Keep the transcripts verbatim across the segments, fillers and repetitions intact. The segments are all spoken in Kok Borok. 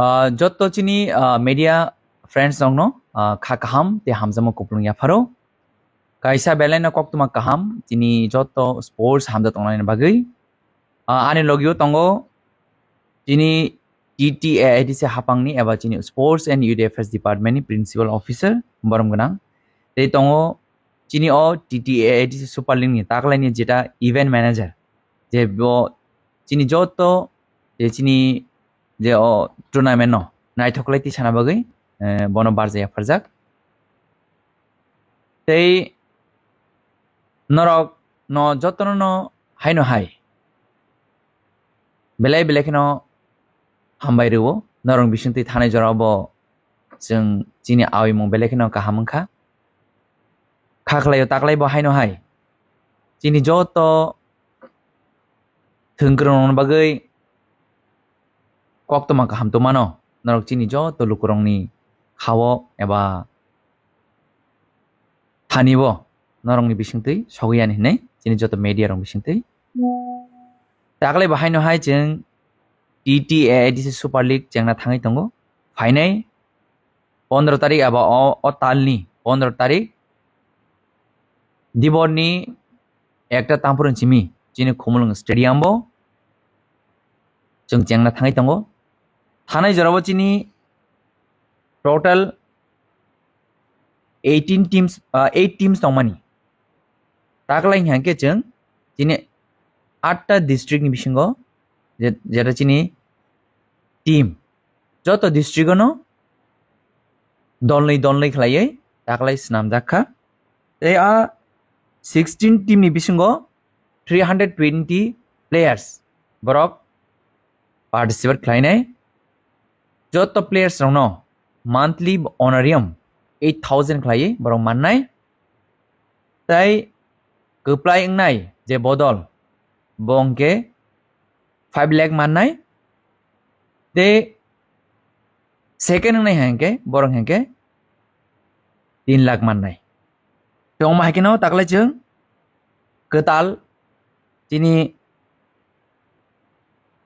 Ah, jotto chini, ah, media friends rokno, ah, kha kaham tei hamjakma kupulung yapharo. Kaisa belai no koktwma kaham chini jotto sports hamjak tongnani bagwi. Ah, ani logio tongo chini T T A I D C hapangni eba chini Sports and Youth Affairs Department ni Principal Officer borom gwnang. Tei tongo chini o T T A I D C Super League ni taklaini jeta event manager, je bo chini jotto je chini je o tournament no naithok lai tisana bagwi, eh, bono barjak yapharjak. Tei norok no jotono no haino hai belai belai kheno hambai rwo. Norok bisingtwi thanai jora bo chwng chini awimung belai kheno kaham wngkha. Kha khlaio taklai bo haino hai chini joto thwngkwrwng rokni bagwi koktwma kaham tongmano norok chini joto lukurokni khao eba thani bo norokni bisingtwi sogwi yani hinwi chini joto media rok bisingtwi. Taklai bo haino hai chwng T T A I D C Super League chengna thangwi tongo. Phainai pondro tarik eba o, o talni pondro tarik diborni ekta tamphuru simi chini Khumulwng Stadium bo chwng chengna thangwi tongo. Thanai jorao chini total eighteen teams, ah, eight teams tongmani. Taklai hwnkhe chwng chini atta district ni bisingo je-, jeta chini team joto district ono dolnwi dolnwi khlaiwi taklai swnamjak kha. Tei a sixteen team ni bisingo three hundred twenty players borok participate khlainai. Joto players rokno monthly honorarium eight thousand khlaiwi borok mannai. Tei kwplai wngnai je bodol, bo hwnkhe five lakh mannai. Tei second wngnai hwnkhe borok hwnkhe tin lakh mannai. Tei omo hai kheno taklai chwng kwtal chini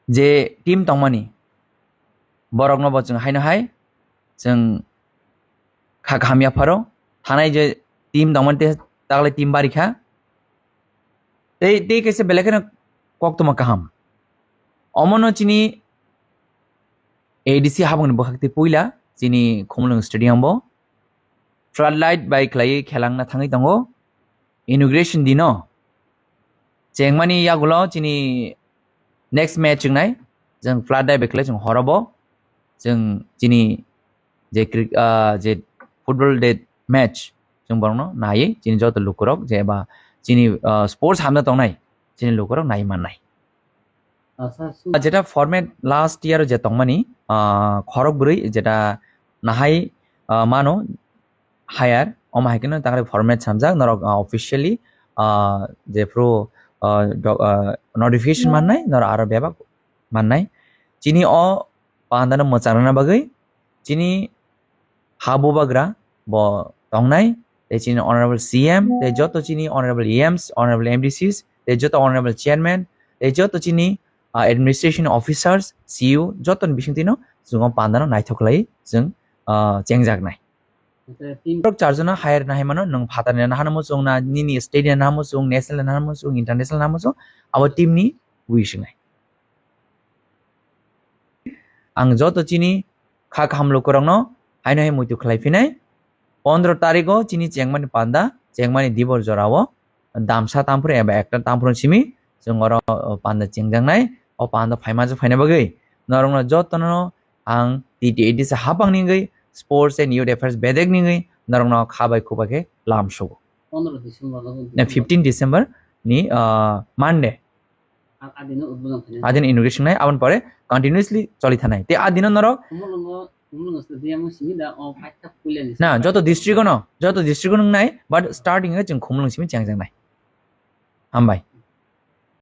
je team tongmani borokno bo chwng haino hai chwng kha kaham yapharo. Thanai je team tongmani tei taklai team bari kha. Tei, tei kaisa belai kheno koktwma kaham. Omono chini A D C habangni bwkhak tei puila chini Khumulwng Stadium bo floodlight bai khlaiwi khelangna thangwi tongo. Inauguration dino chengmani yagulo chini next match wngnai, chwng floodlight bai khlai chwng horobo chwng chini je cri-, ah, je football de match chwng borokno naiwi chini joto lukurok je eba chini, ah, sports hamna tongnai chini lukurok naiwi mannai. Asa su- Ah, jeta format last year je tongmani, ah, khorok bwrwi jeta nahai, ah, mano higher, omo hai kheno tangri format samjak norok, ah, officially, ah, jephru, ah, do-, ah, notification mannai norok aro bebak mannai. Chini o pandano mwchang rwna bagwi chini ha bubagra bo tongnai, tei chini honorable C M, tei joto chini honorable E Ms, honorable M D Cs, tei joto honorable chairman, tei joto chini, ah, administration officers, C E O, jotoni bisingtwino chwng o pandano naithok khlai chwng, ah, chengjaknai. Borok charjona hire nahai mano, nwng phatarni nahano muchung na, nini state ni nahano muchung, national nahano muchung, international nahano muchung, abo team ni wish wngnai. Ang joto chini kha kaham lukurokno haino hai muitu khlai phinai. Pondro tarikgo chini chengmani panda, chengmani dibor jorao damsa tamphru eba ekta tamphru simi chwng oro panda chengjaknai. O panda phaima je phaina bagwi norokno jotono ang T T A D C hapang ni wngwi Sports and Youth Affairs bedek ni wngwi norokno kha bai khubai khe lam sugo. Pondro December no Na fifteen December ni, ah, Monday. A-, adino udbodon khainai. Adin inauguration nai, aboni pore continuously choli thanai. Te adino norok Khumulwngo, Khumulwngo stadium o simi da o paithak puilani Na, simi joto paithak district ono, joto district ono nai, but starting o chwng Khumulwng simi chengjaknai. Hambai.